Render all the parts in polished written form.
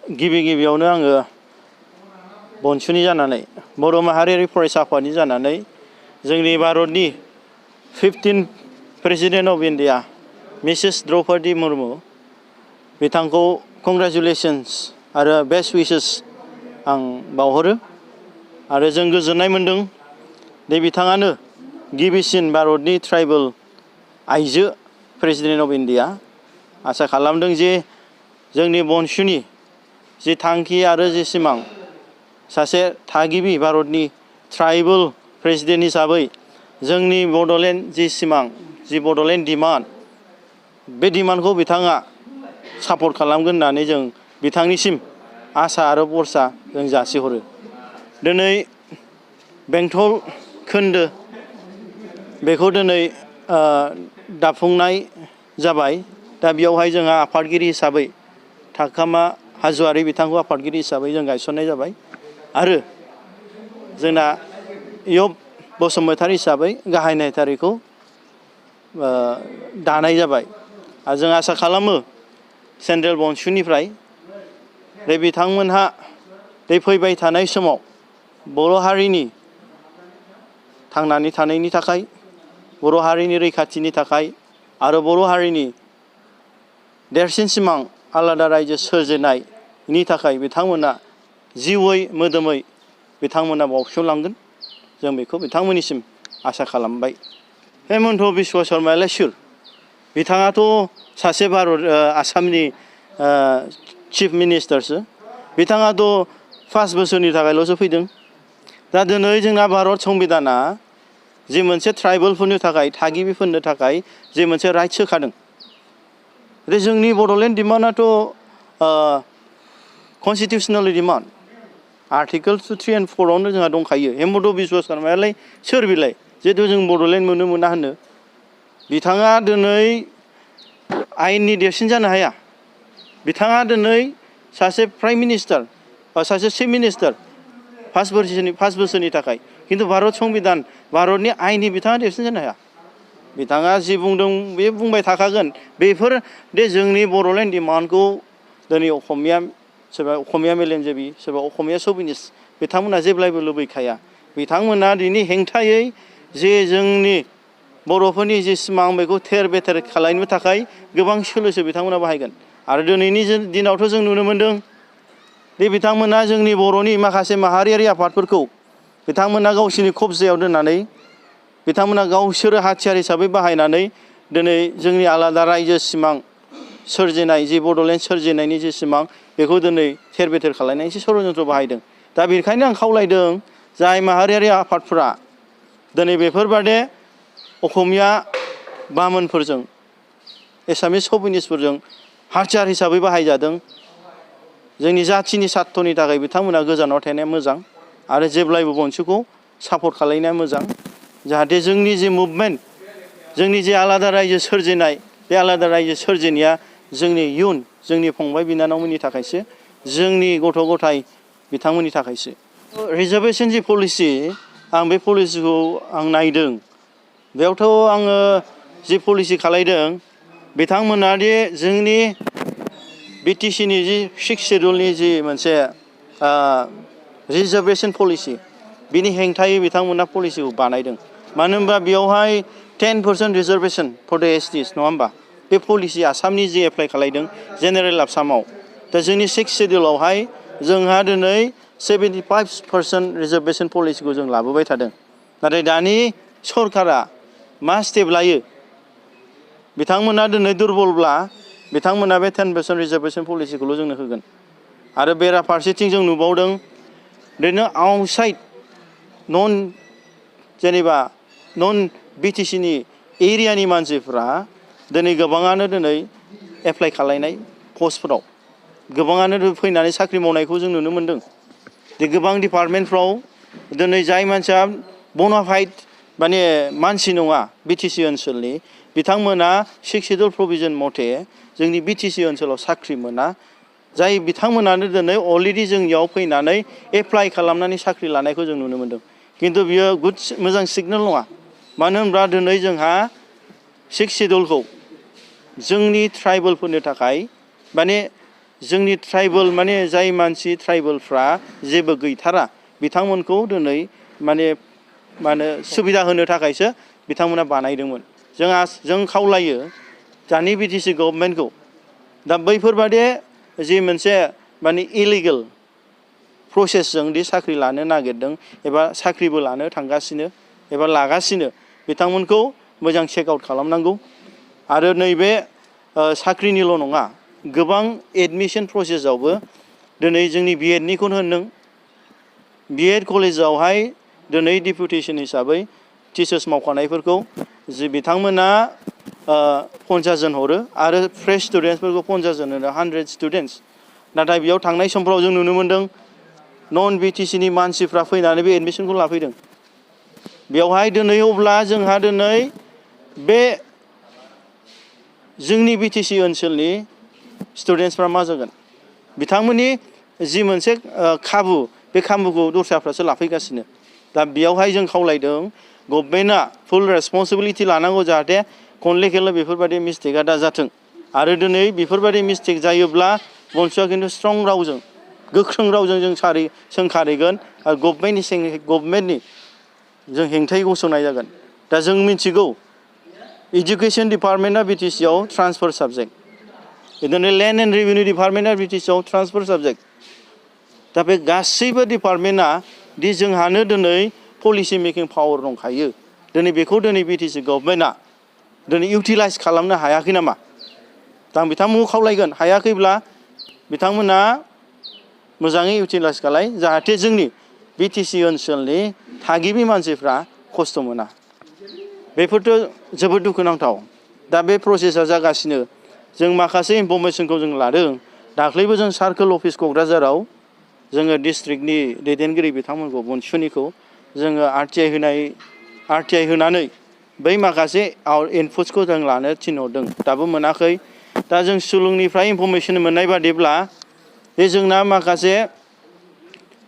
गिबि गिबियावनो आङो बनसुनि जानानै बर' माहारियारि फरायसा आफादनि जानानै जोंनि भारतनि 15th president of India Mrs Draupadi Murmu बिथांखौ कंग्रेचुलेसन्स आरो बेस्ट विशेस आं बावहरो आरो जों गोजोननाय मोनदों दे बिथाङानो गिबिसिन भारतनि ट्राइबेल आइजो प्रेसिडेन्ट अफ इन्डिया आसा खालामदों जे जोंनि बनसुनि जि थांखि आरो जि सिमां सासे थागिबि भारतनि ट्राइबेल प्रेसिडेन्ट हिसाबै जोंनि बड'लेण्ड जि सिमां जि बड'लेण्ड डिमान्ड बे डिमान्डखौ बिथाङा सापर्ट खालामगोन होननानै जों बिथांनिसिम आसा आरो भरसा जों जासिहरो। दिनै बेंटल खोन्दो बेखौ दिनै दाफुंनाय जाबाय। दा बेयावहाय जोंहा आफादगिरि हिसाबै थाखामा हाज'वारि बिथांखौ आफादगिरि हिसाबै जों गायसननाय जाबाय आरो जोंना इयब बसुमतारी हिसाबै गाहाय नेहाथारिखौ दानाय जाबाय आरो जों आसा खालामो सेन्ट्रेल बनसुनिफ्राय बे बिथांमोनहा बे फैबाय थानाय समाव बर' हारिनि थांनानै थानायनि थाखाय बर' हारिनि रैखाथिनि थाखाय आरो बर' हारिनि देरसिन सिमां आलादा रायजो सोरजिनायनि थाखाय बिथांमोना जिउयै मोदोमै बिथांमोना बावसोमलांगोन जों बेखौ बिथांमोननिसिम आसा खालामबाय। हेमन्त बिश्व शर्मायालाय सोर? बिथाङाथ' सासे भारत आसामनि चिफ मिनिस्टारसो। बिथाङाथ' 5 बोसोरनि थाखायल'सो फैदों। दा दिनै जोंना भारत संबिधाना जि मोनसे ट्राइबेलफोरनि थाखाय थागिबिफोरनो थाखाय जि मोनसे राइट्स होखादों। बे जोंनि Bodoland डिमान्डआथ' constitutional demand article 3 and 4 आवनो जोंहा दंखायो। हेमन्त बिश्व शर्मायालाय सोर बिलाय जिहेतु जों बड'लेण्ड मोनो मोना होनो। बिथाङा दिनै आयेननि देरसिन जानो हाया। बिथाङा दिनै सासे प्राइम मिनिस्टार बा सासे चिफ मिनिस्टार 5 बोसोरनि थाखाय खिन्थु भारत संबिधान भारतनि आयेननि बिथाङा देरसिन जानो हाया। बिथाङा जि बुंदों बे बुंबाय थाखागोन। बेफोर दे जोंनि बड'लेण्ड डिमान्डखौ दिनै असमिया सोरबा असमिया मेलेमजिबि सोरबा असमिया सभिनिस्ट बिथांमोना जेब्लायबो लुबैखाया। बिथांमोना दिनै हेंथायै जे जोंनि बर'फोरनि जि सिमां बेखौ थेर बेथेर खालामनो थाखाय गोबां सोलोसो बिथांमोना बाहायगोन आरो दिनैनि दिनावथ' जों नुनो मोन्दों दे बिथांमोना जोंनि बर'नि माखासे माहारियारि आफादफोरखौ बिथांमोना गावसोरनि खबजायाव दोननानै बिथांमोना गावसोरो हाथियार हिसाबै बाहायनानै दिनै जोंनि आलादा रायजो सिमां सोरजिनाय जि बड'लेण्ड सोरजिनायनि जि सिमां बेखौ दिनै थेर बेथेर खालामनायनि एसे षड़यन्त्र बाहायदों। दा बेनिखायनो आं खावलायदों जाय माहारियारि आफादफोरा दिनै बेफोरबादि असमिया बामोनफोरजों एसामिस सभिनिस्टफोरजों हाथियार हिसाबै बाहायजादों जोंनि जाथिनि सार्थनि थाखाय बिथांमोना गोजानाव थानाया मोजां आरो जेब्लायबो बनसुखौ सापर्ट खालामनाया मोजां जाहाथे जोंनि जि मुभमेन्ट जोंनि जे आलादा रायजो सोरजिनाय बे आलादा रायजो सोरजिनाया जोंनि इयुन जोंनि फंबाय बिनानावमोननि थाखायसो जोंनि गथ' गथाय बिथांमोननि थाखायसो। रिजार्भेसन जि पलिसि आं बे पलिसिखौ आं नायदों बेयावथ' आङो जि पलिसि खालायदों बिथांमोना दि जोंनि बिटिसिनि जि 6th शेड्युलनि जि मोनसे रिजार्भेसन पलिसि बिनि हेंथायै बिथांमोना पलिसिखौ बानायदों। मानो होनबा बेयावहाय 10% रिजार्भेसन फर द एसटिस नङा होमबा? बे पलिसि आसामनि जि एप्लाइ खालायदों जेनेरेल आसामाव दा जोंनि 6th शेड्युलावहाय जोंहा दिनै 75% रिजार्भेसन पलिसिखौ जों लाबोबाय थादों। नाथाय दानि सरकारा मा स्टेप लायो बिथांमोना दिनै दुरबलब्ला बिथांमोना बे 10% रिजार्भेसन पलिसिखौल' जोंनो होगोन आरो बेराफारसेथिं जों नुबावदों ओरैनो आउटसाइड जेनेबा नन बिटिसिनि एरियानि मानसिफ्रा दिनै गोबाङानो दिनै एप्लाइ खालायनाय पस्टफोराव गोबाङानो फैनानै साख्रि मावनायखौ जों नुनो मोन्दों। दे गोबां डिपार्टमेन्टफ्राव दिनै जाय मानसिया बनाफाइड माने मानसि नङा बिटिसि ओनसोलनि बिथांमोना 6th शेड्युल प्रभिजन मथे जोंनि बिटिसि ओनसोलाव साख्रि मोना जाय बिथांमोनानो दिनै अलरेडि जोंनियाव फैनानै एप्लाइ खालामनानै साख्रि लानायखौ जों नुनो मोन्दों। खिन्थु बियो मोजां सिगनेल नङा। मानो होनब्ला दिनै जोंहा 6th शेड्युलखौ जोंनि ट्राइबेलफोरनि थाखाय माने जोंनि ट्राइबल माने जाय मानसि ट्राइबलफ्रा जेबो गैथारा बिथांमोनखौ दिनै माने सुबिदा होनो थाखायसो बिथांमोना बानायदोंमोन। जों खावलायो दानि BTC गभर्नमेन्टखौ दा बैफोरबादि जि मोनसे माने इलिगेल प्रसेसजों दि साख्रि लानो नागिरदों एबा साख्रिबो लानो थांगासिनो एबा लागासिनो बिथांमोनखौ मोजां चेक आउट खालामनांगौ। आरो नैबे साख्रिनिल' नङा गोबां एडमिशन प्रसेसआवबो दिनै जोंनि B.Ed.निखौनो होन नों B.Ed कलेजावहाय दिनै डिपुटेसन हिसाबै टिचार्स मावखानायफोरखौ जि बिथांमोना 50 जन हरो आरो फ्रेश स्टुडेन्टसफोरखौ 50 जन होनो 100 स्टुडेन्टस। नाथाय बेयाव थांनाय समफ्राव जों नुनो मोन्दों नन BTCनि मानसिफ्रा फैनानै बे एडमिसनखौ लाफैदों। बेवहाय दिनै अब्ला जोंहा दिनै बे जोंनि BTC ओनसोलनि स्टुडेन्टसफ्रा मा जागोन? बिथांमोननि जि मोनसे खाबु बे खाबुखौ दस्राफ्रासो लाफैगासिनो। दा बेयावहाय जों खावलायदों गभर्नमेन्टआ फुल रेसपन्सिबिलिटि लानांगौ जाहाथे खनले खनले बेफोरबायदि मिस्टेकआ दा जाथों। आरो दिनै बेफोरबायदि मिस्टेक जायोब्ला बनसुआ खिन्थु स्ट्रं रावजों गोख्रों रावजों जों सोंखारिगोन आरो गभर्नमेन्टनि जों हेंथायै गसंनाय जागोन। दा जों मिथिगौ एजुकेशन डिपार्टमेन्टआ BTC आव ट्रान्सफार साबजेक्ट, बिदिनो लेन्ड एन्ड रेभिनिउ डिपार्टमेन्टआ BTC आव ट्रान्सफार साबजेक्ट। दा बे गासैबो डिपार्टमेन्टआ दि जोंहानो दिनै पलिसि मेकिं पावार दंखायो, दिनै बेखौ दिनै BTC गभर्नमेन्टआ दिनै इउटिलाइज खालामनो हायाखै नामा? दा आं बिथांमोनखौ खावलायगोन हायाखैब्ला बिथांमोना मोजाङै इउटिलाइज खालाय जाहाथे जोंनि BTC ओनसोलनि थागिबि मानसिफ्रा खस्थ' मोना। बेफोरथ' जोबोद दुखुनांथाव। दा बे प्रसेसा जागासिनो। जों माखासे इनफरमेसनखौ जों लादों। दाख्लैबो जों सार्कोल अफिस क'क्राझाराव जोङो डिस्ट्रिक्टनि दैदेनगिरि बिथांमोनखौ बनसुनिखौ जोङो RTI होनानै बै माखासे इनपुट्सखौ जों लानो थिनहरदों, दाबो मोनाखै। दा जों सुलुंनिफ्राय इनफरमेसन मोननाय बादिब्ला बे जोंना माखासे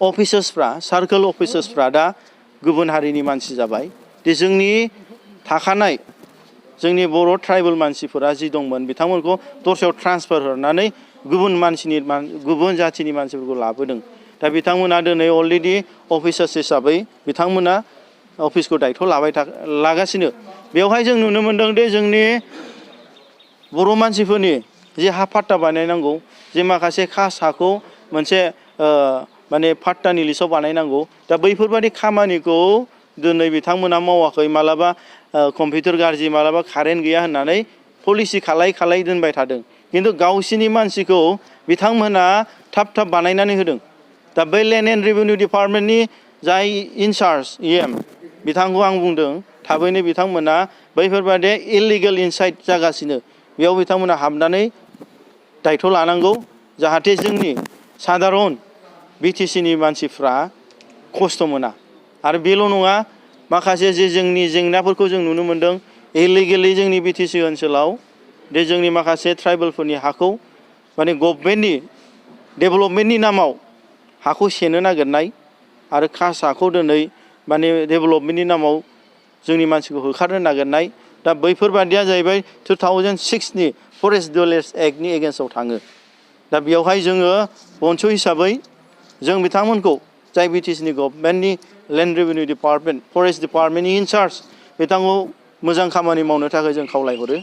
अफिसार्सफ्रा सार्कोल अफिसार्सफ्रा दा गुबुन हारिनि मानसि जाबाय। दि जोंनि थाखानाय जोंनि बर' ट्राइबेल मानसिफोरा जि दंमोन बिथांमोनखौ दस्रायाव ट्रान्सफार हरनानै गुबुन जाथिनि मानसिफोरखौ लाबोदों। दा बिथांमोना दिनै अलरेडि अफिसार्स हिसाबै बिथांमोना अफिसखौ दायथ' लागासिनो। बेवहाय जों नुनो मोन्दों दि जोंनि बर' मानसिफोरनि जे हा फाट्टा बानायनांगौ, जे माखासे खास हाखौ मोनसे माने फाट्टानि लिस्टआव बानायनांगौ, दा बैफोरबादि खामानिखौ दिनै बिथांमोना मावाखै। मालाबा कम्पिउटार गाज्रि, मालाबा कारेन्ट गैया होननानै पलिसि खालाय दोनबाय थादों। खिन्थु गावसिनि मानसिखौ बिथांमोना थाब बानायनानै होदों। दा बै लेन्ड एन्ड रेभिनिउ डिपार्टमेन्टनि जाय इनचार्ज EM बिथांखौ आं बुंदों थाबैनो बिथांमोना बैफोरबादि इलिगेल इनसाइड जागासिनो बेयाव बिथांमोना हाबनानै दायथ' लानांगौ जाहाथे जोंनि सादारन BTCनि मानसिफ्रा खस्थ' मोना। आरो बेल' नङा, माखासे जे जोंनि जेंनाफोरखौ जों नुनो मोन्दों इलिगेलि जोंनि BTC ओनसोलाव दे जोंनि माखासे ट्राइबेलफोरनि हाखौ माने गभर्नमेन्टनि डेभेलपमेन्टनि नामाव हाखौ सेनो नागिरनाय आरो खास हाखौ दिनै माने डेभेलपमेन्टनि नामाव जोंनि मानसिखौ होखारनो नागिरनाय। दा बैफोरबादिया जाहैबाय 2006नि फरेस्ट डिवेलप्स एक्टनि एगेन्स्टआव थाङो। दा बेयावहाय जोङो बनसु हिसाबै जों बिथांमोनखौ जाय BTCनि गभर्नमेन्टनि लेन्ड रेभिनिउ डिपार्टमेन्ट फरेस्ट डिपार्टमेन्टनि इनचार्ज बिथांखौ मोजां खामानि मावनो थाखाय जों खावलायहरो।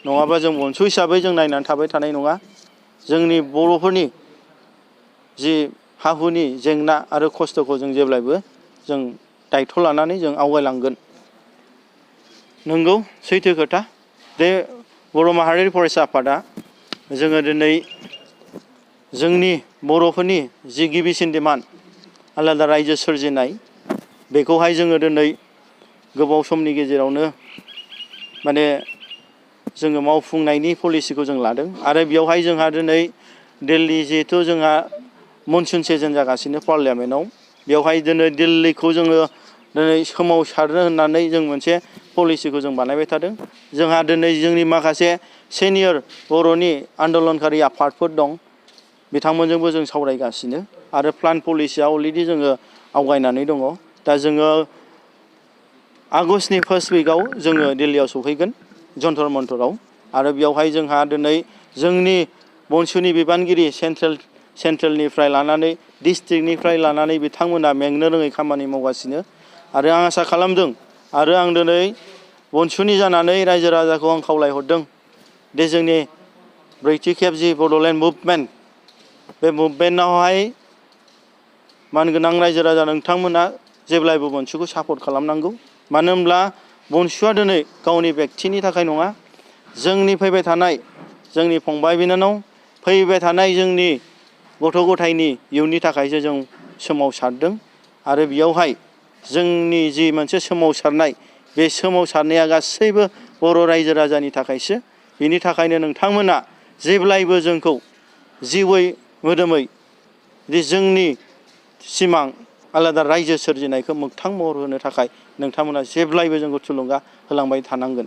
नङाबा जों बनसु हिसाबै जों नायनानै थाबाय थानाय नङा। जोंनि बर'फोरनि जि हा-हुनि जेंना आरो खस्थ'खौ जों जेब्लायबो जों दायथ' लानानै जों आवगायलांगोन। नंगौ, सैथो खोथा। बे बर' माहारियारि फरायसा आफादा जोङो दिनै जोंनि बर'फोरनि जि गिबिसिन डिमान्ड आलादा रायजो सोरजिनाय बेखौहाय जोङो दिनै गोबाव समनि गेजेरावनो माने जोङो मावफुंनायनि पलिसिखौ जों लादों। आरो बेयावहाय जोंहा दिनै दिल्ली जिहेथु जोंहा मनसुन सिजन जागासिनो पार्लियामेन्टआव, बेवहाय दिनै दिल्लीखौ जोङो दिनै सोमावसारनो होननानै जों मोनसे पलिसिखौ जों बानायबाय थादों। जोंहा दिनै जोंनि माखासे सिनियर बर'नि आन्दलनकारि आफादफोर दं, बिथांमोनजोंबो जों सावरायगासिनो आरो प्लान पलिसिया अलरेडि जोङो आवगायनानै दङ। दा जोङो आगष्टनि फार्स्ट उइकआव जोङो दिल्लीयाव सौहैगोन जन्तर मन्तराव। आरो बेयावहाय जोंहा दिनै जोंनि बनसुनि बिबानगिरि सेन्ट्रेलनिफ्राय लानानै डिस्ट्रिक्टनिफ्राय लानानै बिथांमोना मेंनो रोङै खामानि मावगासिनो आरो आं आसा खालामदों आरो आं दिनै बनसुनि जानानै रायजो राजाखौ आं खावलायहरदों दे जोंनि ब्रैथि खेब जि बड'लेण्ड मुभमेन्ट बे मुभमेन्टआवहाय मानगोनां रायजो राजा नोंथांमोना जेब्लायबो बनसुखौ सापर्ट खालामनांगौ मानो होनब्ला बनसुआ दिनै गावनि बेक्तिनि थाखाय नङा जोंनि फैबाय थानाय जोंनि फंबाय बिनानाव फैबाय थानाय जोंनि गथ' गथायनि इयुननि थाखायसो जों सोमावसारदों आरो बेयावहाय जोंनि जि मोनसे सोमावसारनाय बे सोमावसारनाया गासैबो बर' रायजो राजानि थाखायसो बेनि थाखायनो नोंथांमोना जेब्लायबो जोंखौ जिउयै मोदोमै जोंनि सिमां आलादा रायजो सोरजिनायखौ मोगथां महर होनो थाखाय नोंथांमोना जेब्लायबो जोंखौ थुलुंगा होलांबाय थानांगोन।